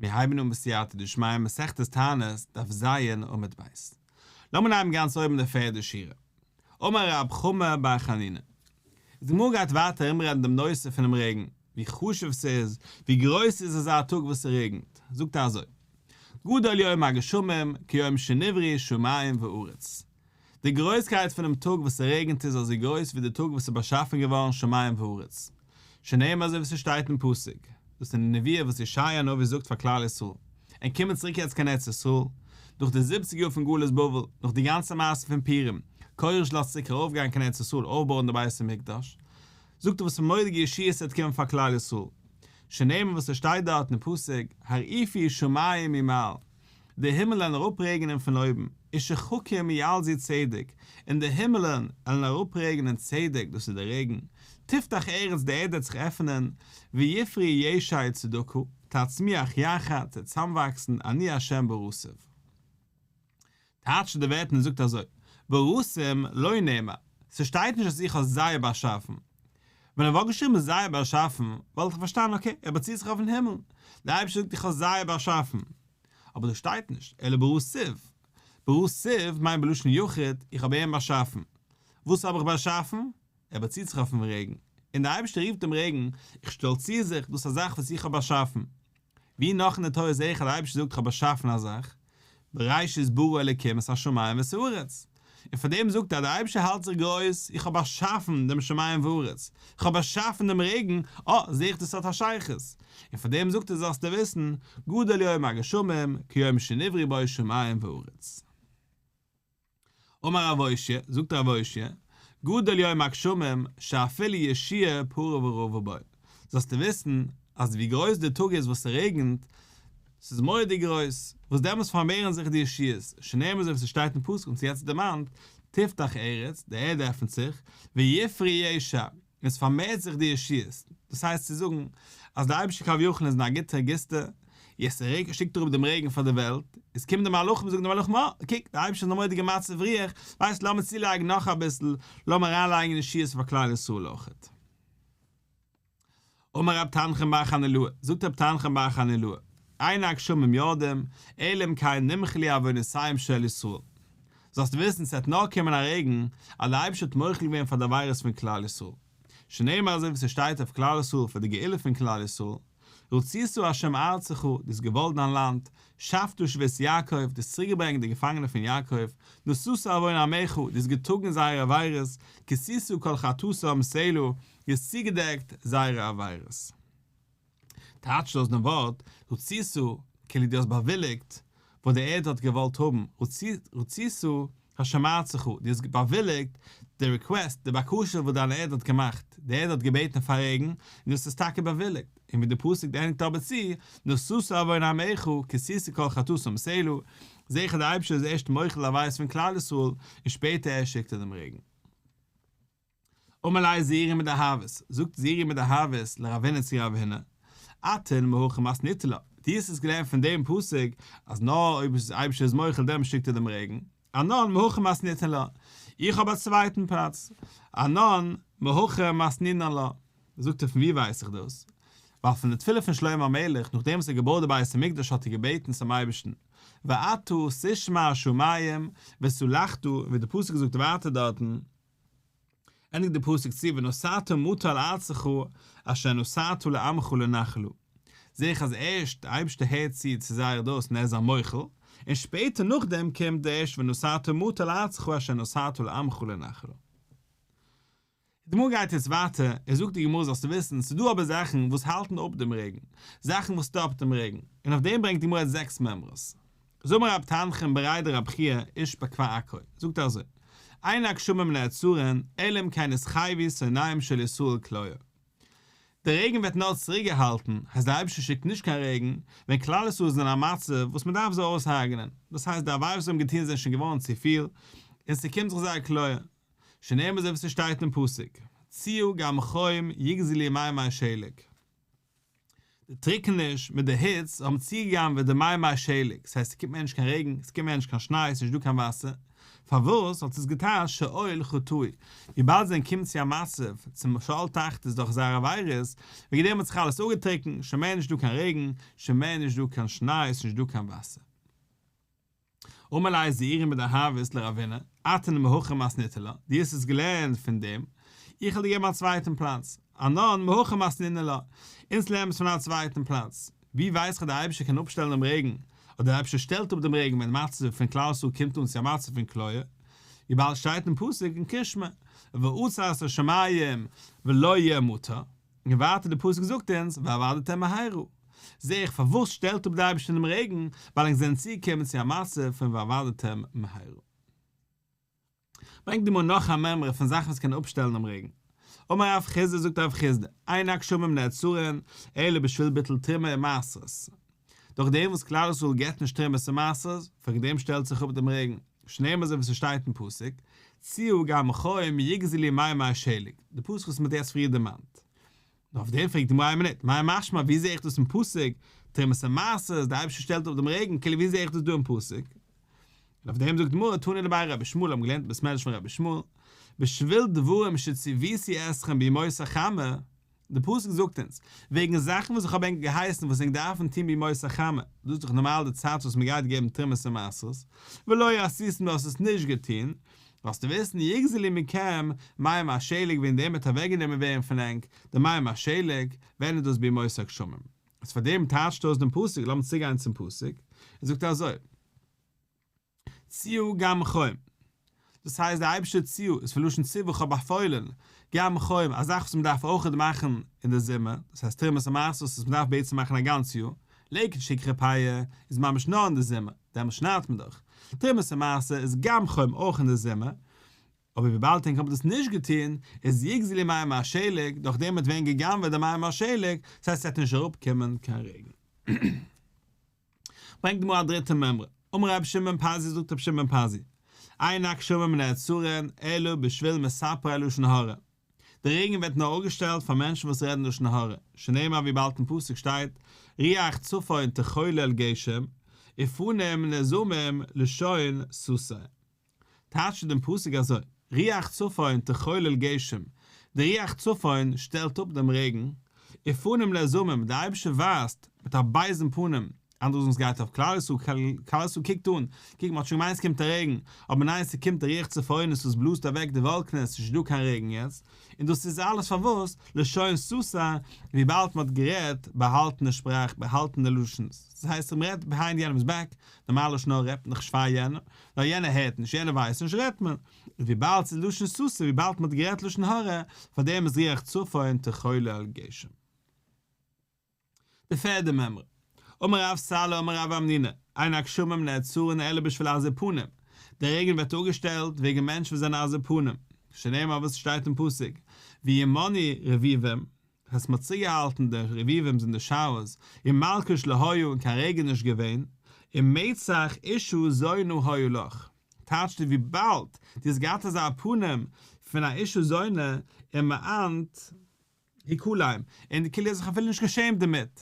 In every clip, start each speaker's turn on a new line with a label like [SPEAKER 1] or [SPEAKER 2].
[SPEAKER 1] מיר הייבן אן בסייעתא דשמיא מסכת תענית, דף ז, עמוד ב'. לאמיר אנהייבן גאנץ אויבן די פערדע שורה. אמר רב חמא בר חנינא. די גמרא גייט ווייטער ארומרעדן דעם נושא פונעם רעגן, ווי חשוב ס'איז, ווי גרויס ס'איז אזא טאג וואס ס'רעגנט, זאגט ער אזוי, גדול יום הגשמים כיום שנבראו שמים וארץ. די גרויסקייט פונעם טאג וואס ס'רעגנט איז אזוי גרויס ווי די טאג וואס ס'איז באשאפן געווארן שמים וארץ, שנאמר אזוי ווי ס'שטייט אין פסוק, דאס איז די נבואה וואס ישעיה הנביא זאגט פאר כלל ישראל, ענק קומען צוריק יעצט קיין ארץ ישראל, נאך די זיבעציג יאר פון גלות בבל, נאך די גאנצע מעשה פון פורים, כורש לאזט צוריק ארויפגיין קיין ארץ ישראל אויפבויען די בית המקדש, זאגט ער וואס פאר מורא'דיגע ישועות ס'וועט קומען פאר כלל ישראל, שנאמר וואס ס'שטייט דארט אין פסוק, הרעיפו שמים ממעל. די הימלען אראפרעגענען פון אויבן, ושחקים ילזו צדק, און די הימלען עלן אראפרעגענען צדק, דאס איז די רעגן, תפתח ארץ די ערד וועט זיך עפענען, ויפרי ישע צדקה, תצמיח יחד, ס'וועט צוזאמוואקסן, אני ה' בראתיו. טייטשט די ווערטער און זאגט אזוי, בראתים לא נאמר, ס'שטייט נישט אז איך האב זיי באשאפן. ווען ער וואלט געשריבן זיי באשאפן, וואלט איך פארשטאנען okay, ער באציט זיך אויפן הימל, דער אייבערשטער זאגט איך האב זיי באשאפן. אבער דא שטייט נישט, אלא בראתיו. בראתיו מיינט בלשון יחיד, איך האב איהם באשאפן. וואס האב איך באשאפן? ער באציט זיך אויפן רעגן. און דער אייבערשטער רופט דעם רעגן, איך שטאלציר זיך, דאס איז א זאך וואס איך האב באשאפן. ווי נאך אין די תורה זעה איך אז דער אייבערשטער זאגט איך האב באשאפן א זאך, בראשית ברא אלקים את השמים ואת הארץ, און פאר דעם זאגט ער אז דער אייבערשטער האלט זיך גרויס, איך האב באשאפן דעם שמים וארץ, איך האב באשאפן דעם רעגן, אה, זעה איך דאס האט א שייכות, און פאר דעם זאגט ער זאלסטו וויסן, גדול יום הגשמים, כיום שנבראו בו שמים וארץ. אמר רב אושעיא, זאגט רב אושעיא, גדול יום הגשמים, שאפילו ישועה פרה ורבה בו, זאלסטו וויסן אז ווי גרויס די טאג איז וואס ס'רעגנט, ס'איז מורא'דיג גרויס, וואס דעמאלס פארמערן זיך די ישועות, שנאמר אזוי ווי ס'שטייט אין פסוק און ס'איז יעצט דערמאנט, תפתח ארץ, די ערד עפנט זיך, ויפרי ישע, און עס פארמערט זיך די ישועות, דאס הייסט צו זאגן אז דער אייבערשטער כביכול איז אין א גוטע גיסטע, יעצט ער שיקט אראפ דעם רעגן פאר די וועלט, עס קומען די מלאכים זאגן די מלאכים אה, קוק, דער אייבערשטער איז אין א מורא'דיגע מצב רוח, ווייסט לאמיר צולייגן נאך אביסל, לאמיר אריינלייגן ישועות פאר כלל ישראל אויכעט. אמר רב תנחום בר חנילאי, זאגט רב תנחום בר חנילאי, אין הגשמים יורדים, אלא אם כן נמחלו עוונותיהם של ישראל. זאלסט וויסן ס'וועט נאר קומען א רעגן אז די אייבערשטער האט מוחל געווען פאר די עבירות פון כלל ישראל. שנאמר אזוי ווי ס'שטייט אויף כלל ישראל פאר די גאולה פון כלל ישראל, רצית ה' ארצך, דו האסט געוואלט דיין לאנד, שבת שבות יעקב, דו האסט צוריקגעברענגט די געפאנגענע פון יעקב, נשאת עוון עמך, דו האסט געטראגן זייערע עבירות, כסית כל חטאתם סלה, דו האסט צוגעדעקט זייערע עבירות. טייטשט אויס דעם ווארט רצית כאילו דו האסט באוויליגט וואס די ערד האט געוואלט האבן, רצית השם ארצך, דו האסט באוויליגט די request, די בקשה וואס דיין ערד האט געמאכט, די ערד האט געבעטן פאר רעגן, און דו האסט עס טאקע באוויליגט, און ווי די פסוק ענדיגט אבער צו, נשאת עוון עמך, כסית כל חטאתם סלה, זעה איך אז דער אייבערשטער איז ערשט מוחל די עבירות פון כלל ישראל, און שפעטער ערשט שיקט ער דעם רעגן. אמר ליה זעירי מדהבות, זאגט זעירי מדהבות לרב הונא צו רב הונא, אתון מהכא מתניתו לה, דו האסט עס געלערנט פון דעם פסוק אז נאר אויב דער אייבערשטער איז מוחל דעם שיקט ער דעם רעגן, אנן מהכא מתנינן לה, איך האב א צווייטן פלאץ, אנן מהכא מתנינן לה, זאגט ער פון ווי ווייס איך דאס? ווייל פון די תפילה פון שלמה המלך נאכדעם וואס ער האט געבויט די בית המקדש האט ער געבעטן צום אייבערשטן, ואתה תשמע שמים וסלחת, און ווי די פסוק זאגט ווייטער דארטן, ענדיגט די פסוק צו ונתתה מטר על ארצך אשר נתתה לעמך לנחלה, זעה איך אז ערשט די אייבערשטער הערט צו צו זייער דאס און ער איז זיי מוחל, און שפעטער נאכדעם קומט די ערשט ונתתה מטר על ארצך אשר נתתה לעמך לנחלה. די גמרא גייט יעצט ווייטער און זאגט די גמרא זאלסטו וויסן ס'איז דא אבער זאכן וואס האלטן אפ דעם רעגן, זאכן וואס stop ט דעם רעגן, און אויף דעם ברענגט די גמרא יעצט זעקס מימרות. אמר רב תנחום בריה דרב חייא איש בכפר עכו, זאגט ער אזוי, אין הגשמים נעצרין אלא אם כן נתחייבו שונאיהם של ישראל כליה. דער רעגן ווערט נאר צוריקגעהאלטן, הייסט דער אייבערשטער שיקט נישט קיין רעגן, ווען כלל ישראל איז אין א מצב וואס מען דארף זיי אויסהרג'נען, דאס הייסט די עבירות וואס זיי האבן געטון זענען שוין געווארן צופיל, און ס'קומט זיך זיי א כליה. שנאמר אזוי ווי ס'שטייט אין פסוק, ציה גם חום יגזלו מימי שלג. די טריקעניש מיט די היץ האבן צוגעגנב'עט די מימי שלג, ס'הייסט ס'קומט מער נישט קיין רעגן, ס'קומט מער נישט קיין שניי, ס'נישט דא קיין וואסער. פארוואס האט עס געטייטשט שאול חטאו? וויבאלד זיי קומען צו א מצב צום שאול תחתית דורך זייערע עבירות, וועגן דעם האט זיך אלעס אפגעטריקנט, שוין מער נישט דא קיין רעגן, שוין מער נישט דא קיין שניי, ס'נישט דא קיין וואסער. אמר ליה זעירי מדאהבית לרבינא, אתון מהכא מתניתו לה, דו האסט עס געלערנט פון דעם, איך וועל דיר געבן א צווייטן פלאץ, אנן מהכא מתנינן לה, אונז לערנען עס פון א צווייטן פלאץ, ווי ווייס איך אז דער אייבערשטער קען אפשטעלן דעם רעגן, אדער דער אייבערשטער שטעלט אפ דעם רעגן ווען די מצב פון כלל ישראל קומט אן צו א מצב פון כליה, וויבאלד שטייט אין פסוק אין קריאת שמע, ועצר את השמים ולא יהיה מטר, און ווייטער די פסוק זאגט אונז ואבדתם מהרה, זע איך פארוואס שטעלט אפ דער אייבערשטער דעם רעגן, ווייל ענק זענען צוגעקומען צו א מצב פון ואבדתם מהרה. ברענגט די גמרא נאך א מימרא פון זאכן וואס קענען אפשטעלן דעם רעגן. אמר רב חסדא זאגט רב חסדא, אין הגשמים נעצרין אלא בשביל ביטול תרומה ומעשרות. דורך דעם וואס כלל ישראל געבט נישט תרומות און מעשרות, וועגן דעם שטעלט זיך אפ דעם רעגן, שנאמר אזוי ווי ס'שטייט אין פסוק, ציה גם חום יגזלו מימי שלג, די פסוק וואס מ'האט יעצט פריער דערמאנט. נו אויף דעם פרעגט די גמרא איין מינוט, מאי משמע ווי זעה איך דאס אין פסוק, תרומות און מעשרות, די אייבערשטער שטעלט אפ דעם רעגן, כאילו ווי זעה איך דאס דא אין פסוק? און אויף דעם זאגט די גמרא, תנא דבי רבי ישמעאל האבן געלערנט אין בית מדרש פון רבי ישמעאל, בשביל דברים שציוויתי אתכם בימות החמה, די פסוק זאגט אונז, וועגן זאכן וואס איך האב ענק געהייסן וואס ענק דארפן טון בימות החמה, דאס איז דאך נארמאל די צייט וואס מען גייט געבן תרומות און מעשרות, ולא עשיתם דו האסט עס נישט געטון, זאלסטו וויסן יגזלו מכם מים השלג וועגן דעם וועט אוועקגענומען ווערן פון ענק די מים השלג, ווען איז דאס בימות הגשמים? איז פאר דעם טייטשט אויס דעם פסוק, לאמיר צוגיין צום פסוק, ער זאגט אזוי. ציה גם חום. דאס הייסט דער אייבערשטער ציה איז פון לשון ציווי איך האב באפוילן, גם חום, א זאך וואס מען דארף אויכעט מאכן אין די זומער, דאס הייסט תרומות ומעשרות וואס מען דארף בעצם מאכן א גאנץ יאר, לקט שכחה פאה איז ממש נאר אין די זומער, דעמאלס שניידט מען דאך, תרומות ומעשר איז גם חום אויך אין די זומער, אבער וויבאלד ענק האבן דאס נישט געטון, איז יגזלו מים השלג, דורך דעם וועט ווערן גע'גנב'עט די מים השלג, דאס הייסט ס'וועט נישט אראפקומען קיין רעגן. ברענגט די גמרא א דריטע מימרא, אמר רבי שמעון בן פזי זאגט רבי שמעון בן פזי, אין הגשמים נעצרין אלא בשביל מספרי לשון הרע, די רעגן ווערט נאר אפגעשטעלט פאר מענטשן וואס רעדן לשון הרע, שנאמר וויבאלד אין פסוק שטייט, רוח צפון תחולל גשם, ופנים נזעמים לשון סתר. טייטשט דעם פסוק אזוי, רוח צפון תחולל גשם, די רוח צפון שטעלט אפ דעם רעגן, ופנים נזעמים, דער אייבערשטער ווייזט מיט א בייזן פנים, אנדערע זאגן ס'גייט אויף כלל ישראל, כלל ישראל קוקט אן, קוק מ'האט שוין געמיינט ס'קומט א רעגן, אבער ניין ס'קומט א רוח צפונית וואס בלאזט אוועק די וואלקנעס, ס'איז נישט דא קיין רעגן יעצט, און דאס איז אלעס פארוואס? לשון סתר, וויבאלד מ'האט גערעדט באהאלטענע שפראך, באהאלטענע לשונות, דאס הייסט מ'רעדט ביהיינד יענעמ'ס back, נארמאל לשון הרע רעדט מען דאך נישט פאר יענעם, נאר יענער הערט נישט, יענער ווייסט נישט, רעדט מען. און וויבאלד ס'איז לשון סתר, וויבאלד מ'האט גערעדט לשון הרע, פאר דעם איז רוח צפון תחולל גשם. די פערדע מימרא. אמר רב סלא אמר רב המנונא, אין הגשמים נעצרין אלא בשביל עזי פנים, דער רעגן ווערט אפגעשטעלט וועגן מענטשן וואס זענען עזי פנים, שנאמר וואס שטייט אין פסוק, וימנעו רביבים, אז מ'האט צוריקגעהאלטן די רביבים זינט די showers, ומלקוש לא היה און קיין רעגן נישט געווען, ומצח אשה זונה היה לך, טייטשט ער וויבאלד דו האסט געהאט אזא פנים פון א אשה זונה ומאנת הכלם, און די כאילו האסט זיך אפילו נישט געשעמט דערמיט.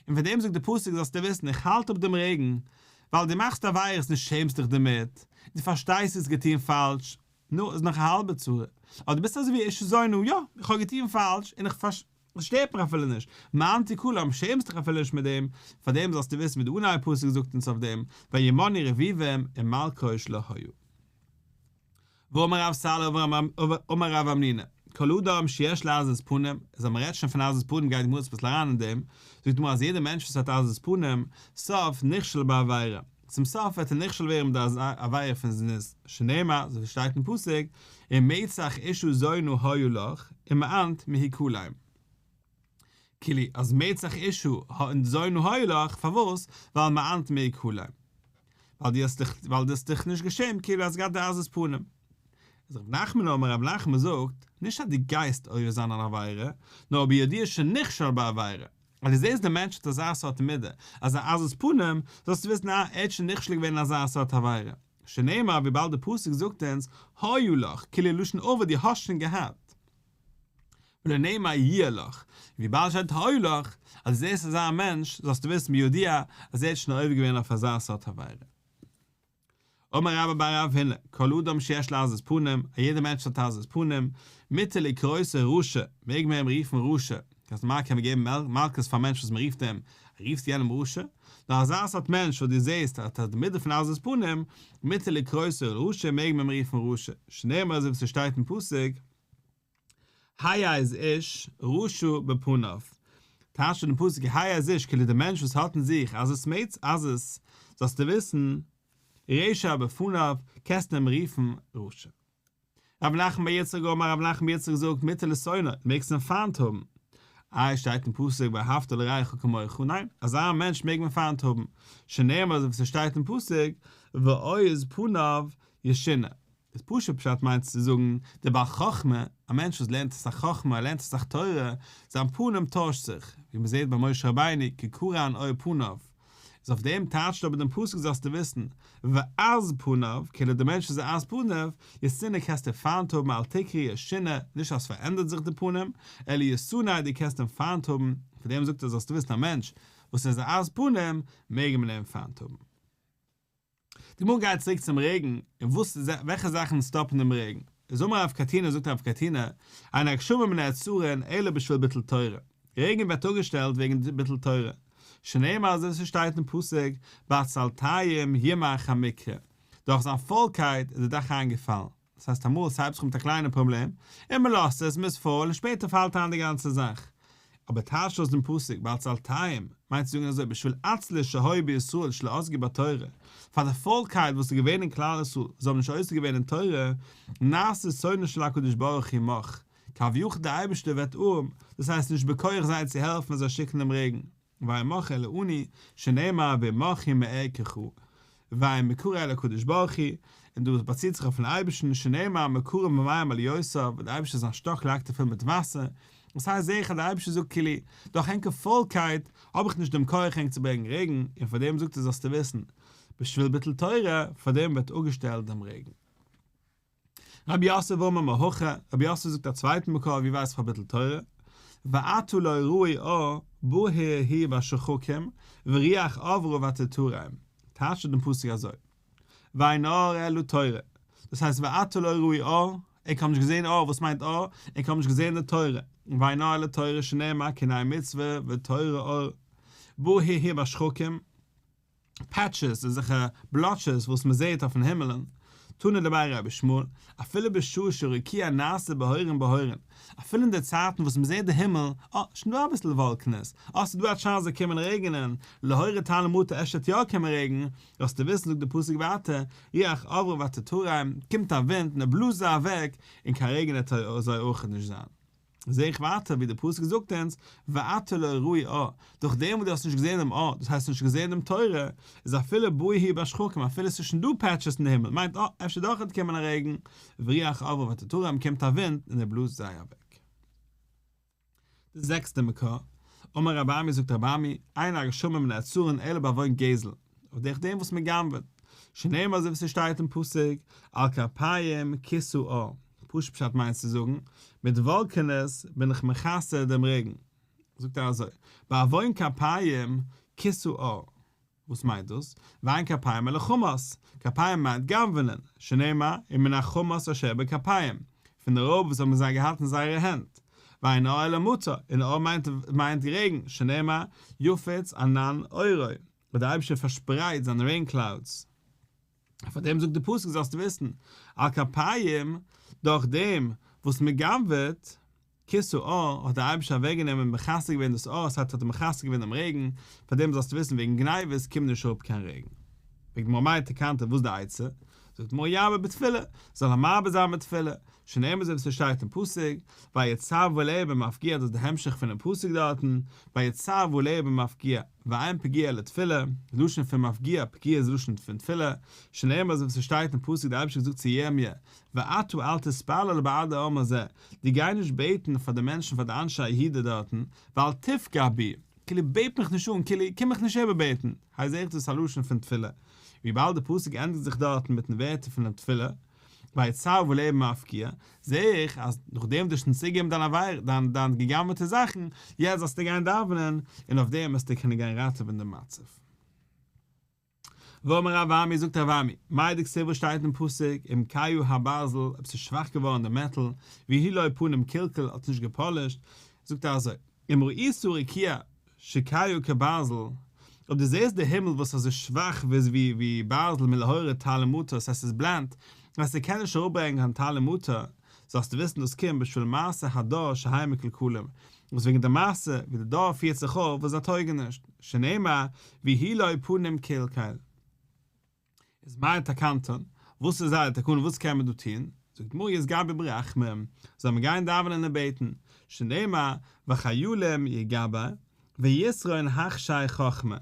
[SPEAKER 1] און פון דעם זאגט די פסוק זאלסטו וויסן איך האלט אפ דעם רעגן, ווייל דו מאכסט עבירות און שעמסט דיך דערמיט, דו פארשטייסט האסט געטון פאלש, נו, איז נאך א האלבע צרה, אבער דו ביסט אזוי ווי אשה זונה, יא, איך האב געטון פאלש און איך פארש. עס שטערט מיך אפילו נישט, מאנת הכלם, שעמסט דיך אפילו נישט מיט דעם, פאר דעם זאלסטו וויסן ווי די אנהייב פסוק זאגט אונז אויף דעם, וימנעו רביבים ומלקוש לא היה. ואמר רב סלא אמר רב המנונא, כל אדם שיש לו עזות פנים, איז אז מען רעדט שוין פון עזות פנים גייט די גמרא אביסל אריין אין דעם, זאגט די גמרא אז יעדער מענטש וואס האט עזות פנים, סוף נכשל בעבירה, צום סוף וועט ער נכשל ווערן מיט די עבירה פון זנות, שנאמר, אזוי ווי שטייט אין פסוק, ומצח אשה זונה היה לך, ומאנת מהכלם. כאילו, אז מצח אשה זונה היה לך, פארוואס? ווייל מאנת מהכלם. ווייל דו האסט דיך, ווייל דו האסט דיך נישט געשעמט, כאילו האסט געהאט די עזות פנים. איז רב נחמן אמר רב נחמן זאגט, נישט אז דו גייסט עובר זיין אן עבירה, נאר בידוע שנכשל בעבירה. אז דו זעסט דער מענטש האט אזא סארט מידה, אזא עזות פנים, זאלסטו וויסן אה, ער האט שוין נכשל געווען אין אזא סארט עבירה. שנאמר וויבאלד די פסוק זאגט אונז, היה לך, כאילו לשון עבר דו האסט שוין געהאט. ולא נאמר יהיה לך, וויבאלד שטייט היה לך, אז דו זעסט אזא מענטש, זאלסטו וויסן בידוע אז ער האט שוין עובר געווען אויף אזא סארט עבירה. אמר רבה בר רב הונא, כל אדם שיש לו עזות פנים, א יעדער מענטש האט עזות פנים, מותר לקרותו רשע, מעג מען אים רופן רשע, קענסט נארמאל קען מען געבן מלקות פאר א מענטש וואס מען רופט אים, רופסט יענעם רשע, נאר אזא סארט מענטש וואס דו זעסט האט די מידה פון עזות פנים, מותר לקרותו רשע מעג מען אים רופן רשע, שנאמר אזוי ווי ס'שטייט אין פסוק, העז איש רשע בפניו, טייטשט דעם פסוק העז איש כאילו דער מענטש וואס האט אין זיך עזות מצ עזות, זאלסטו וויסן, רשע בפניו, קענסטו אים רופן רשע. רב נחמן בר יצחק אמר רב נחמן בר יצחק זאגט מותר לשונאו, דו מעגסט אים פיינט האבן. איי שטייט אין פסוק ואהבת לרעך כמוך, ניין, אזא מענטש מעג מען פיינט האבן, שנאמר אזוי ווי ס'שטייט אין פסוק ועוז פניו ישונה. איז פשוט פשט מיינט צו זאגן, דער בעל חכמה, א מענטש וואס לערנט אסאך חכמה, ער לערנט אסאך תורה, זיין פנים טוישט זיך, ווי מען זעט ביי משה רבינו, כקרן עור פניו, איז אויף דעם טייטשט אבער דעם פסוק זאלסטו וויסן, ועז פניו, כאילו דער מענטש איז עז פניו, ישנא קענסטו פיינט האבן אל תקרי ישונה, נישט אז ס'פארענדערט זיך די פנים, אלא ישנא דו קענסט אים פיינט האבן, פון דעם זאגט ער זאלסטו וויסן א מענטש וואס איז א עז פנים, מעג מען אים פיינט האבן. די גמרא גייט צוריק צום רעגן, און וואס וועלכע זאכן סטאפן דעם רעגן? איז אמר רב קטינא זאגט רב קטינא, אין הגשמים נעצרין אלא בשביל ביטול תורה, רעגן ווערט אפגעשטעלט וועגן ביטול תורה, שנאמר אזוי ווי ס'שטייט אין פסוק בעצלתיים ימך המקרה, דורך זיין פוילקייט איז די דאך איינגעפאלן. דאס הייסט אמאל ס'הייבט זיך אן מיט א קליינע פראבלעם, און מ'לאזט עס, מ'איז פויל, און שפעטער פאלט איין די גאנצע זאך. אבער טייטשט אויס דעם פסוק בעצלתיים, מיינט צו זאגן אזוי בשביל עצלות שהיו בישראל שלא עסקו בתורה, פאר די פוילקייט וואס איז געווען אין כלל ישראל, זיי האבן נישט עוסק געווען אין תורה, נעשה שונאו של הקדוש ברוך הוא מך, כביכול דער אייבערשטער ווערט ארעם, דאס הייסט נישט בכח זיי צו העלפן זיי שיקן דעם רעגן. ואין מך אלא עני, שנאמר ומך הוא מערכך, ואין מקרה אלא הקדוש ברוך הוא, און דאס באציט זיך אויפן אייבערשטן, שנאמר מקרה במים עליותיו, ווען דער אייבערשטער זיין שטאק לייגט ער פול מיט וואסער, דאס הייסט זעה איך אז דער אייבערשטער זאגט כאילו, דורך ענקער פוילקייט האב איך נישט דעם כח ענק צו ברענגען רעגן, און פאר דעם זאגט ער זאלסטו וויסן, בשביל ביטול תורה, פאר דעם ווערט אפגעשטעלט דעם רעגן. רב יוסף אמר מהכא, רב יוסף זאגט א צווייטן מקור ווי ווייסט פאר ביטול תורה, ועתה לא ראו אור בהיר הוא בשחקים ורוח עברה ותתרם, טייטשט ער דעם פסוק אזוי, ואין אור אלא תורה, דאס הייסט ועתה לא ראו אור, ענק האבן נישט געזען אור, וואס מיינט אור? ענק האבן נישט געזען די תורה, ואין אור אלא תורה שנאמר כי נר מצוה ותורה אור, בהיר הוא בשחקים, patches, אזעלכע בלאטשעס וואס מען זעהט אויפן הימלען, תנא דבי רבי ישמעאל, אפילו בשעה שהרקיע נעשה בהורין בהורין, אפילו אין די צייטן וואס מען זעהט די הימל, אה, שוין דא אביסל וואלקענעס, אה, ס'איז דא א chance זאל קומען רעגענען, להורות טל ומטר אפשר וועט יא קומען רעגן, זאלסטו וויסן זאגט די פסוק ווייטער, רוח עברה ותתרם, קומט א ווינט און ער בלאזט זיי אוועק, און קיין רעגן וועט אזוי אויכעט נישט זיין. זעה איך ווייטער ווי די פסוק זאגט אונז, ועתה לא ראו אור, דורך דעם וואס דו האסט נישט געזען דעם אור, דאס הייסט נישט געזען דעם תורה, איז אפילו בהיר הוא בשחקים, אפילו עס איז שוין דא patches אין די הימל, מיינט אה, אפשר דאך וועט קומען א רעגן, ורוח עברה ותתרם, קומט א ווינט און ער בלאזט זיי אוועק. די זעקסטע מקור, אמר רבי אמי זאגט רבי אמי, אין הגשמים נעצרין אלא בעוון גזל, אויף דורך דעם וואס מען גנב'עט, שנאמר אזוי ווי ס'שטייט אין פסוק, על כרפיים כסה אור, פשוט פשט מיינט צו זאגן, מיט וואלקענעס בין איך מכסה דעם רעגן, זאגט ער אזוי, בעוון כרפיים כסה אור, וואס מיינט דאס, ואין כרפיים אלא חמס, כרפיים מיינט גנב'ענען, שנאמר, ומן החמס אשר בכפים, פון די רויב וואס האבן זיי געהאט אין זייערע הענט, ואין אור אלא מטר, און אור מיינט מיינט רעגן, שנאמר, יפיץ ענן אורו. וואס דער אייבערשטער פארשפרייט זיינע rain clouds, פאר דעם זאגט דער פסוק זאלסטו וויסן, על כרפיים, דורך דעם וואס מען גנב'עט, כסה אור, האט דער אייבערשטער אוועקגענומען מכסה געווען דאס אור, ס'הייסט האט ער מכסה געווען דעם רעגן, פאר דעם זאלסטו וויסן וועגן גניבות קומט נישט אראפ קיין רעגן. פרעגט די גמרא מאי תקנתא וואס איז די עצה? זאגט די גמרא ירבה בתפילה, זאל ער מרבה זיין מיט תפילה, שנאמר אזוי ווי ס'שטייט אין פסוק, ויצו עליה במפגיע דאס איז די המשך פונעם פסוק דארטן, ויצו עליה במפגיע, ואין פגיעה אלא תפילה, לשון פון מפגיע, פגיעה איז לשון פון תפילה, שנאמר אזוי ווי ס'שטייט אין פסוק די אייבערשטער האט געזאגט צו ירמיה, ואתה אל תתפלל בעד העם הזה, דו גיי נישט בעטן פאר די מענטשן פאר די אנשי יהודה דארטן, ואל תפגע בי, כאילו בעט מיך נישט אן, כאילו קום מיך נישט איבערבעטן, הייסט זעה איך דאס א לשון פון תפילה, וויבאלד די פסוק ענדיגט זיך דארטן מיטן ווערטער פונעם תפילה, ויצו עליה במפגיע, זעה איך אז נאכדעם דו האסט שוין צוריקגעגעבן דיין עבירה, דיין דיין גע'גנב'עטע זאכן, יעצט זאלסטו גיין דאווענען, און אויף דעם וועסטו קענען גיין ראטעווען דעם מצב. ואמר רב אמי זאגט רב אמי, מאי דכתיב וואס שטייט אין פסוק, אם כהה הברזל, אויב ס'איז שוואך געווארן די מעטאל, ויהי לו פנים קלקל, האט עס נישט געפאלישט, זאגט ער אזוי, אם ראית רקיע שכהה כברזל, אויב דו זעסט די הימל וואס איז אזוי שוואך ווי ברזל מלהוריד טל ומטר, ס'הייסט ס'איז בלענד, אז ס'קען נישט אראפברענגען קיין טל ומטר, זאלסטו וויסן דאס קומט בשביל מעשה הדור שהם מקולקלים, וואס וועגן די מעשה ווי די דור פירט זיך אויף וואס זיי טויגן נישט, שנאמר ויהי לו פנים קלקל. איז מאי תקנתן, וואס איז זייער תקנה וואס קען מען דא טון, זאגט די גמרא יתגברו ברחמים, זאל מען גיין דאווענען און בעטן, שנאמר וחיילים יגבר ויתרון הכשיר חכמה.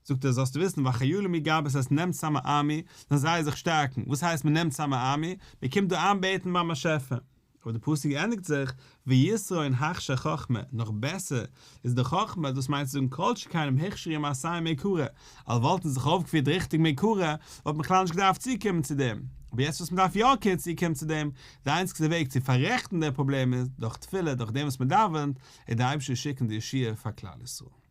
[SPEAKER 1] זאגט ער זאלסטו וויסן וחיילים יגבר ס'הייסט נעמט צאם א army זאלן זיי זיך שטארקן, וואס הייסט מ'נעמט צאם א army? מ'קומט דא איינבעטן ביים באשעפער. אבער די פסוק ענדיגט זיך ויתרון הכשיר חכמה, נאך בעסער איז די חכמה, דאס מיינט צו זאגן כל שכן אם הוכשרו מעשיהם מעיקרא, אז וואלטן זיך אויפגעפירט ריכטיג מעיקרא וואלט מען בכלל נישט געדארפט צוקומען צו דעם, אבער יעצט וואס מ'דארף יא צוקומען צו דעם, די איינציגסטע וועג צו פאררעכטן דער פראבלעם איז דורך תפילה, דורך דעם וואס מ'דאווענט, וועט דער אייבערשטער שיקן די ישועה פאר כלל ישראל.